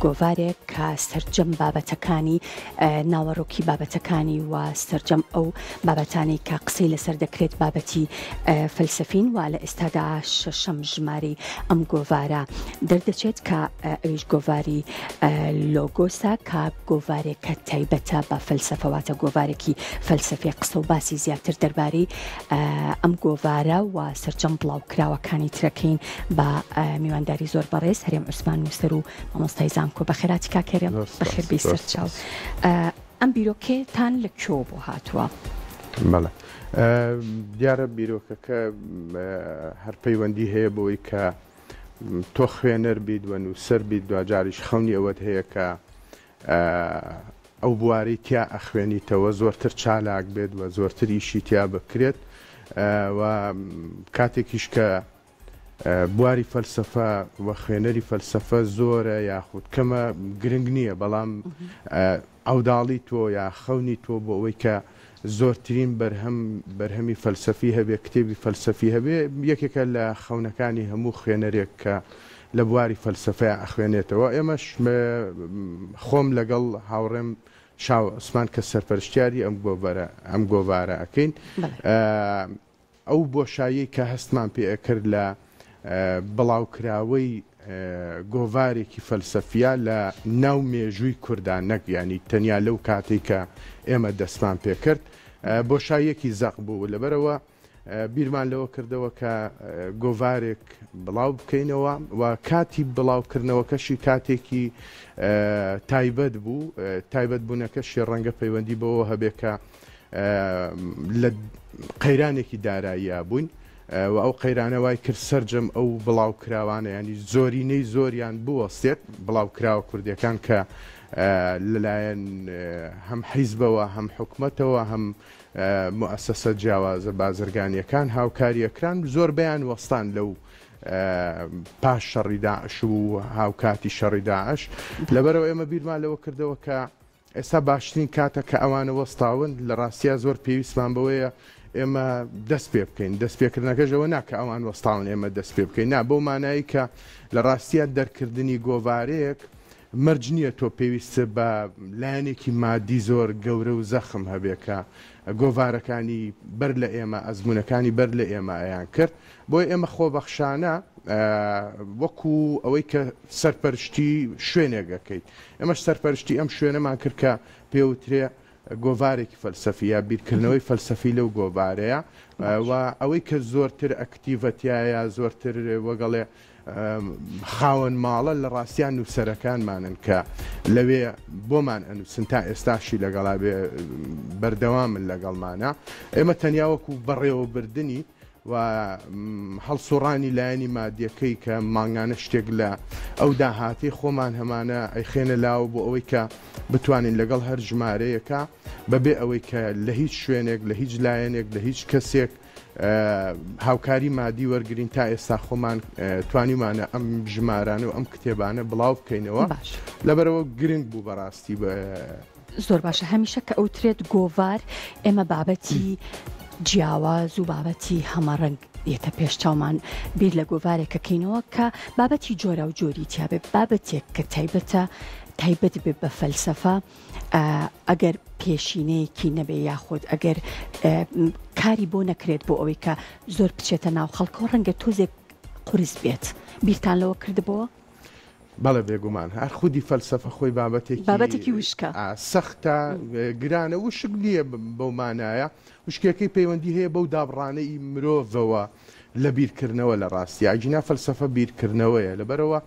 گۆڤارێک کە سەرجەم بابەتەکانی ناوەڕۆکی بابەتەکانی و سەرجەم ئەو بابەتانەی کە قسەی لەسەر دەکرێت بابەتی فەلسەفین و لە ئێستادا شەشەم ژمارەی ئەم گۆڤارە دەردەچێت کە ئەویش گۆڤاری لۆگۆسە کە گۆڤارێکە تایبەتە بە فەلسەفە واتە گۆڤارێکی فەلسەفی قسە و باسی زیاتر دەربارەی ئەم گۆڤارە و سەرجەم بڵاوکراوەکانی ترەکەین بە میوانداری زۆر بەڕێز هەرێم عوسمان نووسەر و مامۆستای زانکۆ بەخێراتی کاک هەرێم بەخێر بێی سەرچاو ئەم بیرۆکەیەتان لە کوێوە بۆ هاتووە؟ بەڵێ دیارە بیرۆکەکە هەر پەیوەندی هەیە بەوەی کە تۆ خوێنەر بیت و نووسەر بیت دواجاریش خەونی ئەوەت هەیە کە ئەو بوارەی تیا ئەخوێنیتەوە زۆرتر چالاک بێت و زۆرتر ئیشی تیا بکرێت و کاتێکیش کە بواری فەلسەفە و خوێنەری فەلسەفە زۆرە یاخود کەمە گرنگ نییە، بەڵام عەوداڵی تۆ یا خەونی تۆ بۆ ئەوەی کە زۆرترین بەرهەم بەرهەمی فەلسەفی هەبێ، کتێبی فەلسەفی هەبێ، یەکێکە لە خەونەکانی هەموو خوێنەرێک کە لە بواری فەلسەفەیا ئەخوێنێتەوە. ئێمەش خۆم لەگەڵ هاوڕێم شاوە عوسمان کە سەرپەرشتیاری ئەم گۆڤەرە ئەم گۆڤارە ئەکەین، ئەو بۆشاییەی کە هەستمان پێ ئەکرد لە بڵاوکراوەی گۆڤارێکی فەلسەفییا لە ناو مێژووی کوردا نەک یانی تەنیا لەو کاتەی کە ئێمە دەستمان پێ کرد بۆشاییەکی زەق بوو لەبەرئەوە بیرمان لەوە کردەوە کە گۆڤارێک بڵاو بکەینەوە و کاتی بڵاوکردنەوەکەشی کاتێکی تایبەت بوو تایبەت بوونەکەشی ڕەنگە پەیوەندی بەوە هەبێ کە لە قەیرانێکی داراییا بووین و ئەو قەیرانە وای کرد سەرجەم ئەو بڵاوکراوانە ینی زۆرینەی زۆریان بوەستێت بڵاوکراوە کوردیەکان کە لەلایەن هەم حیزبەوە هەم حکومەتەوە هەم موئەسەسە جیاوازە بازرگانیەکان هاوکاریەکران زۆربەیان وەستان لەو پاش شەڕی داعش و هاوکاتی شەڕی داعش لەبەرەوە ئێمە بیرمان لەوە کردەوە کە ئێستا باشترین کاتە کە ئەوانە وەستاون، لە ڕاستیا زۆر پێویستمان بەوەیە ئێمە دەست پێ بکەین، دەست پێکردنەکەش ئەوە نا کە ئەوان وەستاون ئێمە دەست پێ بکەین، نا بەو مانایەی کە لە ڕاستیا دەرکردنی گۆڤارێک مەرج نییە تۆ پێویستت بە لایەنێکی مادی زۆر گەورە و زەخم هەبێ کە گۆڤارەکانی بەر لە ئێمە ئەزموونەکانی بەر لە ئێمە ئەیان کرد، بۆیە ئێمە خۆبەخشانە وەکو ئەوەی کە سەرپەرشتی شوێنێک ئەکەیت ئێمەش سەرپەرشتی ئەم شوێنەمان کرد کە پێوترێ گۆڤارێکی فەلسەفی یا بیرکردنەوەی فەلسەفی لەو گۆڤارەیە و ئەوەی کە زۆرتر ئەکتیڤە تیایە زۆرتر وەگەڵێ خاوەن ماڵە لە ڕاستیان نووسەرەکانمانن کە لەوێ بۆمان ئەنووسن تا ئێستاشی لەگەڵا بێ بەردەوامن لەگەڵمانە ئێمە تەنیا وەکو بەڕێوەبردنی و هەڵسوڕانی لایەنی مادیەکەی کە مانگانە شتێک لە ئەو داهاتەی خۆمان هەمانە ئەیخێنە لاوە بۆ ئەوەی کە بتوانین لەگەڵ هەر ژمارەیەکە بەبێ ئەوەی کە لە هیچ شوێنێک لە هیچ لایەنێک لە هیچ کەسێک هاوکاری مادی وەرگین تا ئێستا خۆمان توانیمانە ئەم ژمارانە و ئەم کتێبانە بڵاو بکەینەوە لەبەرەوە گرنگ بوو بەڕاستی زۆر باشە هەمیشە کە ئەوترێت گۆڤار ئێمە بابەتی جیاواز و بابەتی هەمەڕەنگ یەتە پێش چاومان بیر لە گۆڤارێکەکەینەوە کە بابەتی جۆرا و جۆری تیاابێ بابەتێک کە تایبەتە تایبەت بێ بە فەلسەفە ئەگەر پێشینەیەکی نەبێ یاخود ئەگەر کاری بۆ نەکرێت بۆ ئەوەی کە زۆر بچێتە ناو خەڵکەوە ڕەنگە تۆزێک قورس بێت بیرتان لەوە کردبەوە؟ بەڵێ بێگومان هەر خودی فەلسەفە خۆی بابەتێکی بابەتێکی وشکە. سەختە گرانە وشک نییە بەو مانایە وشکیەکەی پەیوەندی هەیە بەو دابڕانەی مرۆڤەوە لە بیرکردنەوە لە ڕاستی ئەگینا فەلسەفە بیرکردنەوەیە لەبەرەوە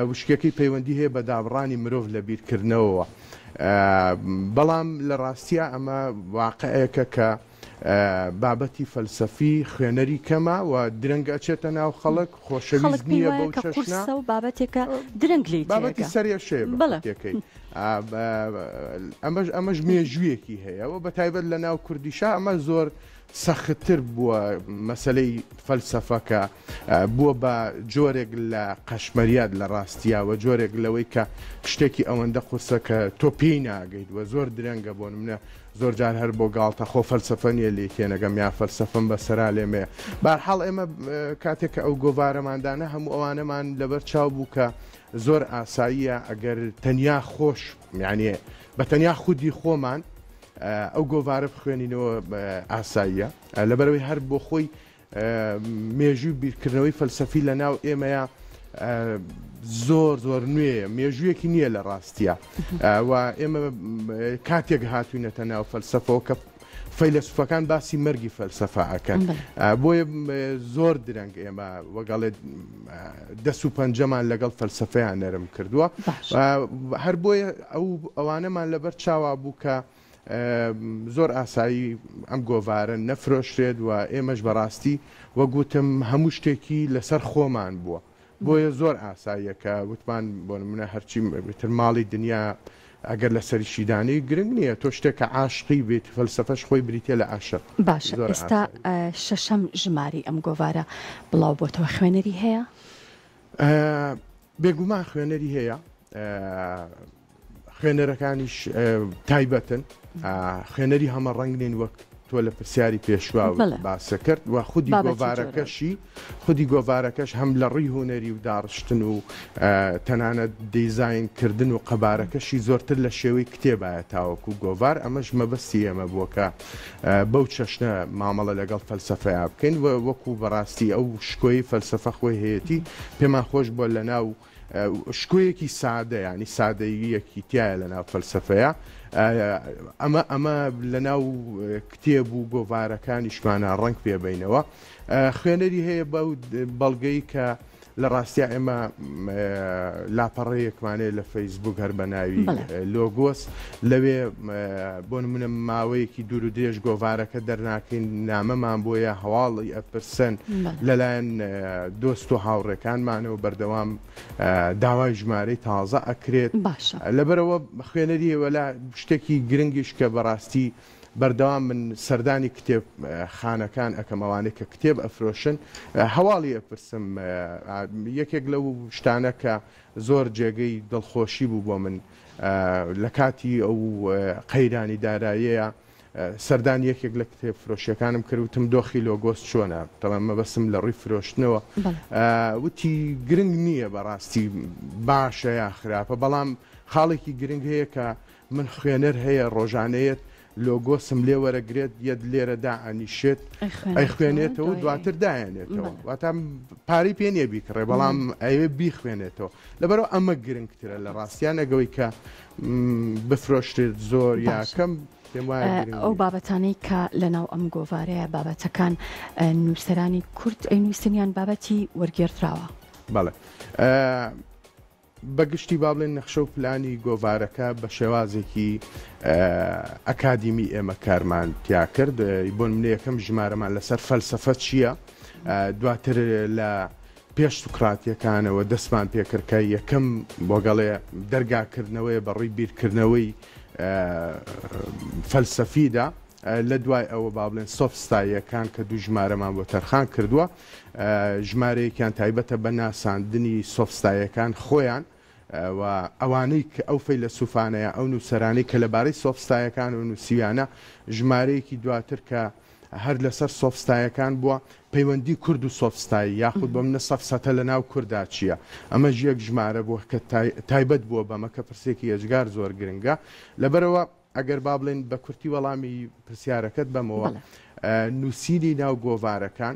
وشکیەکەی پەیوەندی هەیە بە دابڕانی مرۆڤ لە بیرکردنەوەوە بەڵام لە ڕاستیا ئەمە واقعێکە کە بابەتی فەلسەفی خوێنەری کەمە و درەنگ ئەچێتە ناو خەڵک، خۆشەویست نییە بەو چەشنە. خەڵک پێی وایە کە قورسە و بابەتێکە درەنگ لێی تێئەگا. بابەتی سەرئێشەیە بە کورتیەکەی. ئەمەش ئەمەش مێژوویەکی هەیە و بەتایبەت لە ناو کوردیشا ئەمە زۆر سەختتر بووە مەسەلەی فەلسەفە کە بووە بە جۆرێک لە قەشمەریات لە ڕاستیا و جۆرێک لەوەی کە شتێکی ئەوەندە قورسە کە تۆ پێی ناگەیت و زۆر درەنگە بۆ نمونە زۆر جار هەر بۆ گاڵتە خۆ فەلسەفە نیە لێی تێنەگەم یا فەلسەفەم بەسەرا لێمەیە بارحاڵ ئێمە کاتێک کە ئەو گۆڤارەمان دانا هەموو ئەوانەمان لەبەر چاو بوو کە زۆر ئاساییە ئەگەر تەنیا خۆش یعنی بە تەنیا خودی خۆمان ئەو گۆڤارە بخوێنینەوە ئاساییە لەبەرەوەی هەر بۆ خۆی مێژووی بیرکردنەوەی فەلسەفی لە ناو ئێمەیە زۆر زۆر نوێیە مێژوویەکی نییە لە ڕاستیە و ئێمە کاتێک هاتوینەتە ناو فەلسەفەوە کە فەیلەسوفەکان باسی مەرگی فەلسەفە ئەکەن بۆیە زۆر درەنگ ئێمە وەگەڵێت دەست و پەنجەمان لەگەڵ فەلسەفەیان نەرم کردووە هەر بۆیە ئەو ئەوانەمان لەبەر چاوا بوو کە زۆر ئاسایی ئەم گۆڤارە نەفرۆشرێت و ئێمەش بەڕاستی وەک وتم هەموو شتێکی لەسەر خۆمان بووە بۆیە زۆر ئاساییە کە وتمان بۆ نمونە هەرچی تر ماڵی دنیا ئەگەر لەسەریشی دانێی گرنگ نییە تۆ شتێک کە عاشقی بیت فەلسەفەش خۆی بریتیە لە عەشق باشە زۆر ئێستا ئاساییە. شەشەم ژمارەی ئەم گۆڤارە بڵاو بۆتەوە خوێنەری هەیە؟ بێگومان خوێنەری هەیە خوێنەرەکانیش تایبەتن خوێنەری هەمە ڕەنگ نین وەک تۆ لە پرسیاری پێشوا باسە کرد و خودی گۆڤارەکەشی خودی گۆڤارەکەش هەم لە ڕووی هوەری و داڕشتن و تەنانەت دیزین کردن و قەبارەکەشی زۆرتر لە شێوەی کتێبایە تاوەکو گۆڤار ئەمەش مەبەستی ئێمە بووە کە بەو چەشنە مامەڵە لەگەڵ فەلسەفەیا بکەین و وەکو بەڕاستی ئەو شکۆی فەلسەفە خۆی هەیەتی پێمان خۆش بووە لەناو شکۆیەکی سادە ینی سادەییەکی تایە لەناو فەلسەفەیە ئەمە ئەمە لەناو کتێب و گۆڤارەکانیشمانە ڕەنگ پێبینەوە خوێنەری هەیە بەو بەڵگەی کە لە ڕاستیا ئێمە لاپەڕەیەکمان هەیە لە فەیسبوک هەر بە ناوی لۆگۆس لەوێ بۆ نمونە ماوەیەکی دوور و درێژ گۆڤارەکە دەرناکەین نامەمان بۆیە هەواڵی ئەپرسن لەلایەن دۆست و هاوڕێکانمانەوە بەردەوام داوای ژمارەی تازە ئەکرێت باشە لەبەرەوە خوێنەری وەلا شتێکی گرنگیش کە بەڕاستی بەردەوام من سەردانی کتێب خانەکان ئەکەم ئەوانەی کە کتێب ئەفرۆشن هەواڵی ئەپرسم یەکێک لەو شتانە کە زۆر جێگەی دڵخۆشی بوو بۆ من لە کاتی ئەو قەیرانی دارایەیە سەردانی یەکێک لە کتێب فرۆشیەکانم کرد وتم دۆخی لۆگۆس چۆنە تەڵام مەبەستم لە ڕووی فرۆشتنەوە وتی گرنگ نییە بەڕاستی باشە یا خراپە بەڵام خاڵێکی گرنگ هەیە کە من خوێنەر هەیە ڕۆژانە یەت لۆگۆسم لێ وەرەگرێت یەت لێرە دائەنیشێت ئەیخوێنێتەوە دواتر دایەنێتەوە واتا پارەی پێ نییە بیکڕێ بەڵام ئەوێ بیخوێنێتەوە لەبەرەوە ئەمە گرنگترە لە ڕاستیان نەگەوەی کە بفرۆشتێت زۆر یاکەم ئەو بابەتانەی کە لەناو ئەم گۆڤارەیە بابەتەکان نووسەرانی کورد ئەی نووسنیان بابەتی وەرگێڕدراوە بەڵێ بە گشتی با بڵێین نەخشە و پلانی گۆڤارەکە بە شێوازێکی ئەکادیمی ئێمە کارمان تیا کرد بۆ نمونە یەکەم ژمارەمان لەسەر فەلسەفە چییە دواتر لە پێش سوکراتیەکانەوە دەستمان پێکرد کە یەکەم بۆگەڵێ دەرگاکردنەوەی بەڕووی بیرکردنەوەی فەلسەفیدا لە دوای ئەوە با بڵێن سۆفستاییەکان کە دوو ژمارەمان بۆ تەرخان کردووە، ژمارەیەکیان تایبەتە بە ناساندنی سۆفستاییەکان خۆیان و ئەوانەی کە ئەو فەیلەسوفانە یا ئەو نووسەرانەی کە لەبارەی سۆفستایەکانەوە نووسیویانە، ژمارەیەکی دواتر کە هەر لەسەر سۆفستایەکان بووە، پەیوەندی کورد و سۆفستایی یاخود بۆ منە سەفسەتە لەناو کوردا چییە؟ ئەمەش یەک ژمارە بووە کە تایبەت بووە بەمە کە پرسێکی ئێجگار زۆر گرنگە. لەبەرئەوە ئەگەر با بڵێین بە کورتی وەڵامی پرسیارەکەت بەمەوە، نووسینی ناو گۆڤارەکان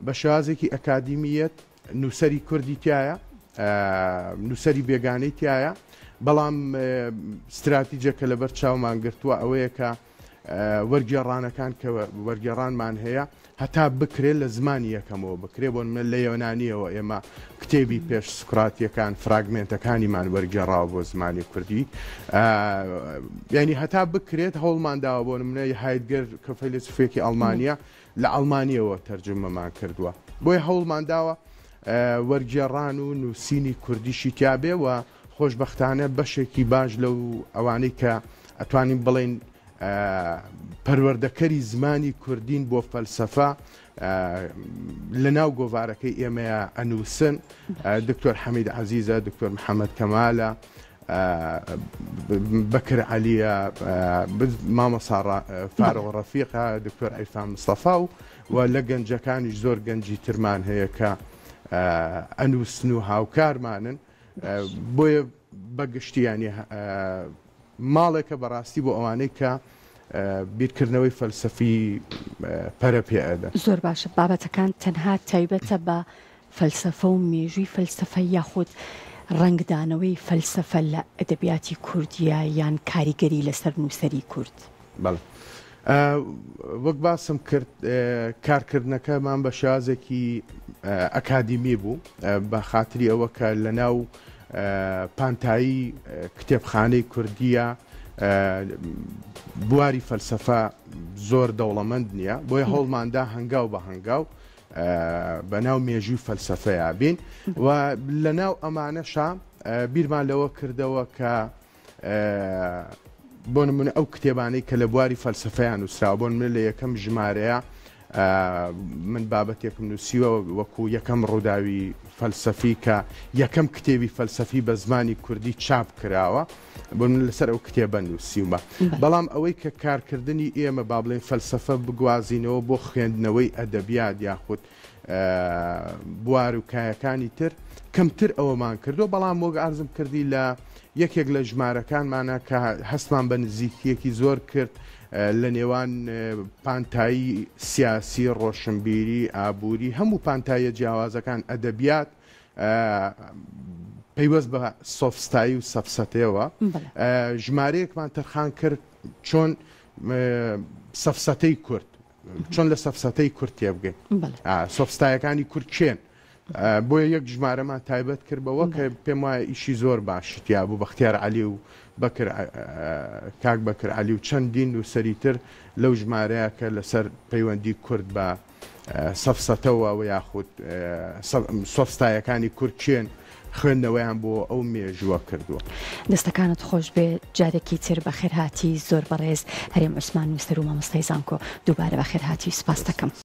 بە شێوازێکی ئەکادیمییەت نووسەری کوردی تایە، نووسەری بێگانەی تایە، بەڵام ستراتیجەکە لەبەر چاومان گرتووە ئەوەیە کە وەرگێڕانەکان کە وەرگێڕانمان هەیە هەتا بکرێت لە زمانی یەکەمەوە بکرێت، بۆ نمونە لە یۆنانییەوە ئێمە کتێبی پێش سوکراتییەکان فراگمێنتەکانیمان وەرگێڕاوە بۆ زمانی کوردی. یانی هەتا بکرێت هەوڵمان داوە بۆ نمونە هایدگەر کە فەیلەسوفێکی ئەڵمانییە لە ئەڵمانییەوە تەرجومەمان کردووە. بۆیە هەوڵمان داوە وەرگێڕان و نووسینی کوردیشی تیا بێ و خۆشبەختانە بەشێکی باش لەو ئەوانەی کە ئەتوانین بڵێین پەروەردەکەری زمانی کوردین بۆ فەلسەفە لە ناو گۆڤارەکەی ئێمەیە ئەنووسن دکتۆر حەمید عەزیزە دکتۆر محەممەد کەمالە بەکر عەلیە مامۆسا فارۆ ڕەفیقە دکتۆر عیرفان مستەفا و و لە گەنجەکانیش زۆر گەنجی ترمان هەیە کە ئەنووسن و هاوکارمانن. بۆیە بە گشتی یانی ماڵێکە بەڕاستی بۆ ئەوانەی کە بیرکردنەوەی فەلسەفی پەرە پێ ئەدەن. زۆر باشە بابەتەکان تەنها تایبەتە بە فەلسەفە و مێژووی فەلسەفە یاخود ڕەنگدانەوەی فەلسەفە لە ئەدەبیاتی کوردییە یان کاریگەری لەسەر نووسەری کورد؟ بەڵێ. وەک باسم کرد کارکردنەکەمان بە شێوازێکی ئەکادیمی بوو بە خاتری ئەوە کە لە ناو پانتایی کتێبخانەی کوردیە بواری فەلسەفە زۆر دەوڵەمەند نییە بۆیە هەوڵماندا هەنگاو بە هەنگاو بە ناو مێژووی فەلسەفەیا بین و لە ناو ئەمانەشا بیرمان لەوە کردەوە کە بۆ نمونە ئەو کتێبانەی کە لە بواری فەلسەفەیان نووسراوە بۆ نمونە لە یەکەم ژمارەیە من بابەتێکم نووسیوە وەکو یەکەم ڕووداوی فەلسەفی کە یەکەم کتێبی فەلسەفی بە زمانی کوردی چاپ کراوە بۆ من لەسەر ئەو کتێبە نووسیومە بەڵام ئەوەی کە کارکردنی ئێمە با بڵێن فەلسەفە بگوازینەوە بۆ خوێندنەوەی ئەدەبیات یاخود بوار و کایەکانی تر کەمتر ئەوەمان کردو بەڵام وەک ئارزم کردی لە یەکێک لە ژمارەکانمانە کە هەستمان بە نزیکیەکی زۆر کرد لە نێوان پانتایی سیاسی ڕۆشنبیری ئابووری هەموو پانتاییە جیاوازەکان ئەدەبیات پەیوەست بە سۆفستایی و سەفسەتەوە ژمارەیەکمان تەرخان کرد چۆن سەفسەتەی کورد چۆن لە سەفسەتەی کورد تێبگەین سۆفستایەکانی کورد کێن بۆیە یەک ژمارەمان تایبەت کرد بەوە کە پێم وایە ئیشی زۆر باشی تیا بوو بەختیار عەلی و بەکر کاک بەکر عەلی و چەندین نووسەری تر لەو ژمارەیە کە لەسەر پەیوەندی کورد بە سەفسەتەوە و یاخود سۆفستایەکانی کورد کێن خوێندنەوەیان بۆ ئەو مێژووە کردووە. دەستەکانت خۆش بێ جارێکی تر بەخێرهاتی زۆر بەڕێز هەرێم عوسمان نووسەر و مامۆستای زانکۆ دووبارە بەخێرهاتی سوپاستەکەم.